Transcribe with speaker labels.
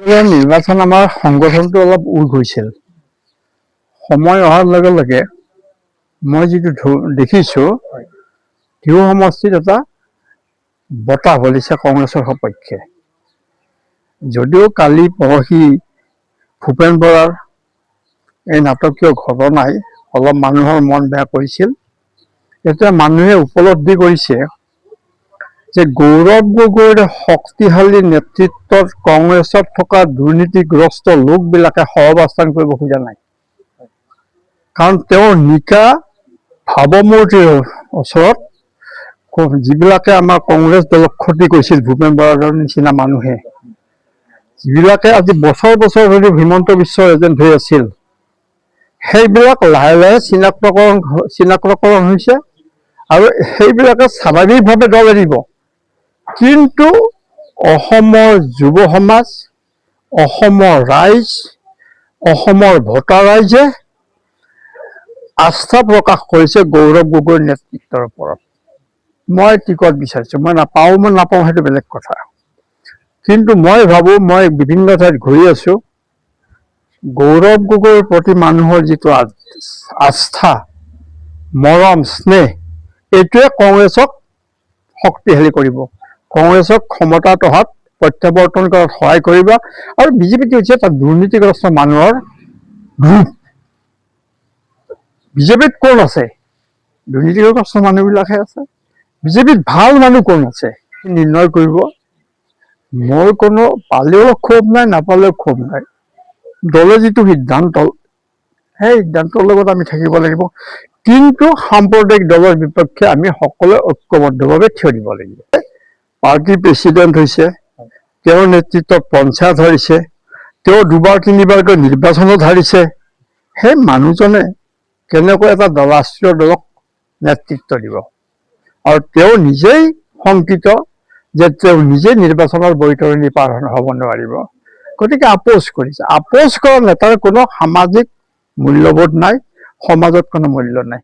Speaker 1: এই নিৰ্বাচন আমাৰ সংগঠনটো অলপ উইক হৈছিল। সময় অহাৰ লগে লগে মই যিটো দেখিছোঁ, টিহু সমষ্টিত এটা বতাহ বলিছে কংগ্ৰেছৰ সপক্ষে। যদিও কালি পৰহি ভূপেন বৰাৰ এই নাটকীয় ঘটনাই অলপ মানুহৰ মন বেয়া কৰিছিল, এতিয়া মানুহে উপলব্ধি কৰিছে যে গৌৰৱ গগৈৰ শক্তিশালী নেতৃত্বত কংগ্ৰেছত থকা দুৰ্নীতিগ্ৰস্ত লোকবিলাকে সহাৱস্থান কৰিব খোজা নাই। কাৰণ তেওঁৰ নিকা ভাৱমূৰ্তিৰ ওচৰত যিবিলাকে আমাৰ কংগ্ৰেছ দলক ক্ষতি কৰিছিল, ভূপেন বৰাৰ নিচিনা মানুহে, যিবিলাকে আজি বছৰ বছৰ ধৰি হিমন্ত বিশ্বৰ এজেণ্ট হৈ আছিল, সেইবিলাক লাহে লাহে চিনাক্তকৰণ হৈছে আৰু সেইবিলাকে স্বাভাৱিকভাৱে দল এৰিব। কিন্তু অসমৰ যুৱ সমাজ, অসমৰ ৰাইজ, অসমৰ ভোটাৰ ৰাইজে আস্থা প্ৰকাশ কৰিছে গৌৰৱ গগৈৰ নেতৃত্বৰ ওপৰত। মই টিকট বিচাৰিছোঁ। মই নাপাওঁ, মই নাপাওঁ সেইটো বেলেগ কথা। কিন্তু মই ভাবোঁ, মই বিভিন্ন ঠাইত ঘূৰি আছোঁ, গৌৰৱ গগৈৰ প্ৰতি মানুহৰ যিটো আস্থা, মৰম, স্নেহ, এইটোৱে কংগ্ৰেছক শক্তিশালী কৰিব, কংগ্ৰেছক ক্ষমতাত অহাত, প্ৰত্যাৱৰ্তন কৰাত সহায় কৰিব। আৰু বিজেপিটো হৈছে এটা দুৰ্নীতিগ্ৰস্ত মানুহৰ গ্ৰুপ। বিজেপিত কোন আছে? দুৰ্নীতিগ্ৰস্ত মানুহবিলাকহে আছে। বিজেপিত ভাল মানুহ কোন আছে নিৰ্ণয় কৰিব। মোৰ কোনো পালেও ক্ষোভ নাই, নাপালেও ক্ষোভ নাই। দলে যিটো সিদ্ধান্ত, সেই সিদ্ধান্তৰ লগত আমি থাকিব লাগিব। কিন্তু সাম্প্ৰদায়িক দলৰ বিপক্ষে আমি সকলোৱে ঐক্যবদ্ধভাৱে থিয় দিব লাগিব। পাৰ্টীৰ প্ৰেচিডেণ্ট হৈছে, তেওঁৰ নেতৃত্বত পঞ্চায়ত হাৰিছে, তেওঁ দুবাৰ তিনিবাৰকৈ নিৰ্বাচনত হাৰিছে। সেই মানুহজনে কেনেকৈ এটা ৰাষ্ট্ৰীয় দলক নেতৃত্ব দিব? আৰু তেওঁ নিজেই শংকিত যে তেওঁ নিজেই নিৰ্বাচনৰ বৈতৰণি পাৰ হ'ব নোৱাৰিব। গতিকে আপোচ কৰিছে। আপোচ কৰা নেতাৰ কোনো সামাজিক মূল্যবোধ নাই, সমাজত কোনো মূল্য নাই।